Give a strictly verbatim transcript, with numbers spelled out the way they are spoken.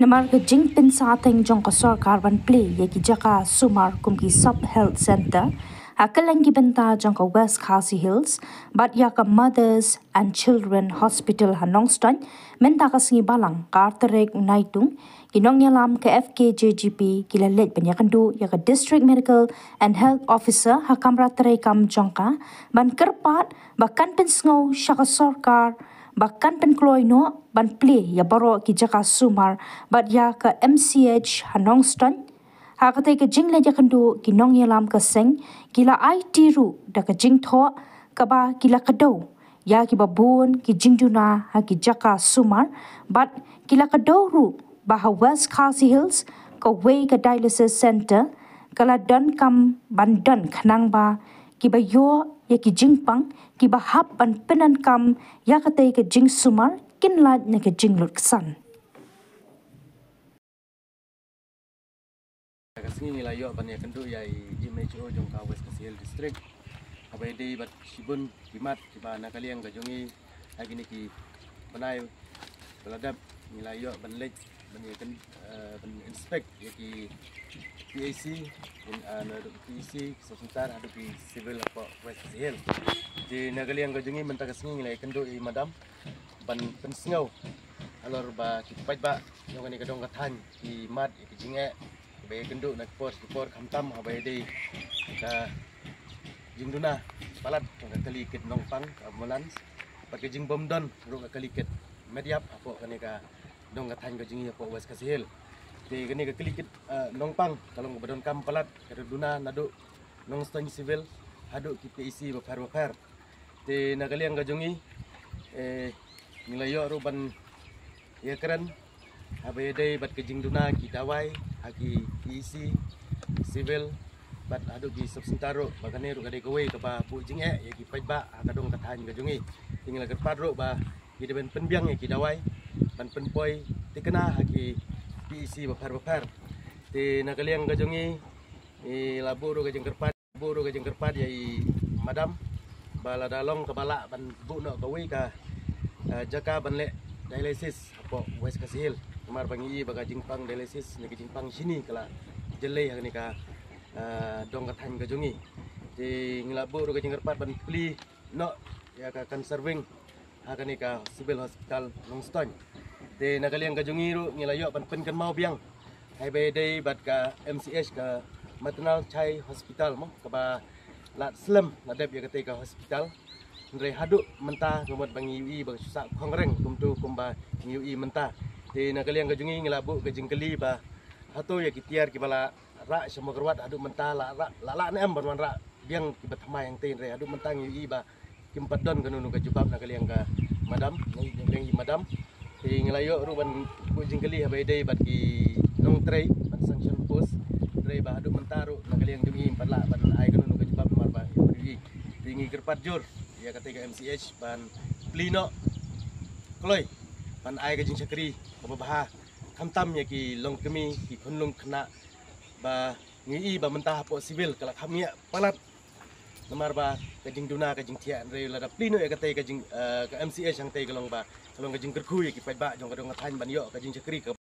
Namar ka jingpynsahteng jong ka sorkar ban plie ïa ki jaka sumar kum ki sub health centre ha kylleng ki bynta jong ka West Khasi Hills bad ïa ka Mothers and Children Hospital ha Nongstoiñ, mynta ka sngi Balang ka ar tarik u Naitung, ki nongïalam ka F K J G P ki la leit ban ïakynduh ïa ka District Medical and Health Officer ha kamra treikam jong ka ban kyrpad ba kan pynsngew sha ka sorkar ba kan pynkloi noh ban plie ïa baroh ki jaka sumar bad ïa ka M C H ha Nongstoiñ. Ha katei ka jingleit ïakynduh, ki nongïalam ka seng ki la aiti ruh da ka jingthoh kaba ki la kdew ïa kiba bun ki jingduna ha ki jaka sumar bad ki la kdew ruh ba ha West Khasi Hills kawei ka dialysis centre ka la donkam ban don khnang ba kiba ïoh ïa ki jingpang kiba hap ban pyndonkam ïa katei ka jingsumar kin lait na ka jinglut ksan. Ka sngi ngi la ïoh ban ïakynduh ïa i M H O jong ka West Khasi Hills District, haba ïadei bad shibun ki mat kiba na ka liang ka jong ngi ha kine ki bnai ba la dep ngi la ïoh ban leit ban ïakyn, eh, ban inspect ïa ki P H C, in, eh, naduh P H C, sub centre haduh ki civil hapoh West Khasi Hills. Te na ka liang ka jong ngi mynta ka sngi ngi la ïakynduh ïa i madam ban pynsngew halor ba ki paidbah jong kane ka dong ka thaiñ ki mad ïa ki jingeh ba ïakynduh na ki por ki por, khamtam haba ïadei ka jingduna palat jong ka kali kit nongpang, ka ambulance, bad ka jingbym don ruh ka kali kit medyap hapoh kane ka dong ka thaiñ ka jong ngi hapoh West Khasi Hills. Te kane ka kali kit, eh, nongpang ka long kaba donkam palat, ka duna naduh Nongstoiñ Civil haduh ki P H C bapher bapher. Te na ka liang ka jong ngi, eh, ngi la ïoh ruh ban ïakren haba ïadei bad ka jingduna ki dawai ha ki P H C, civil, bad haduh ki sub centre ruh, ba kane ruh ka dei kawei kaba buh jingeh ïa ki paidbah ha ka dong ka thaiñ ka jong ngi. Te ngi la kyrpad ruh ba ki dei ban pynbiang ïa ki dawai ban pynpoi thikna ha ki P H C bapher bapher. Te na ka liang ka jong ngi, ngi la buh ruh ka jingkyrpad buh ruh ka jingkyrpad ïa i madam ba lada long kaba lah ban buh noh kawei ka, eh, jaka ban leh dialysis hapoh West Khasi Hills. Namar ba ngi i ba ka jingpang dialysis ne ka jingpang shini ka la jyllei ha kane ka, eh, dong ka thaiñ ka jong ngi. Te ngi la buh ruh ka jingkyrpad ban plie noh ïa ka conserving ha kane ka Civil Hospital Nongstoiñ. Te na ka liang ka jong ngi ruh ngi la ïoh ban pynkynmaw biang haba ïadei bad ka M C H, ka Maternal Child Hospital mo, kaba la slem la dep ïa katei ka hospital. Hynrei haduh mynta ka mut ba ngi ïohi ba ka shu sah khongreng kumto kumba ngi ïohi mynta. Te na ka liang ka jong ngi ngi la buh ka jingkylli ba hato ïa ki tiar kiba la rah sha Mawkyrwat haduh mynta la rah, la lah ne em ban wanrah biang kiba thymmai hangtei, hynrei haduh mynta ngi ïohi ba kim pat don kano kano ka jubab na ka liang ka madam, na ka liang i madam. Te ngi la ïoh ruh ban buh jingkylli haba ïadei bad ki nongtrei ban sanction post, hynrei ba haduh mynta ruh na ka liang jong ngi kim pat lah ban ai kano kano ka jubab namar ba ïohi. Te ngi kyrpad jur ïa katei ka M C H ban plie noh kloi ban ai ka jingshakri kaba bha, khamtam ïa ki longkmie, ki khunlung khynnah, ba ngi i ba mynta hapoh civil ka la kham ngiah palat namar ba ka jingduna ka jingthiah. Hynrei lada plie noh ïa katei ka jing, eh, ka M C H hangtei ka long ba ka long ka jingkyrkhu ïa ki paidbah jong ka dong ka thaiñ ban ïoh ka jingshakri ka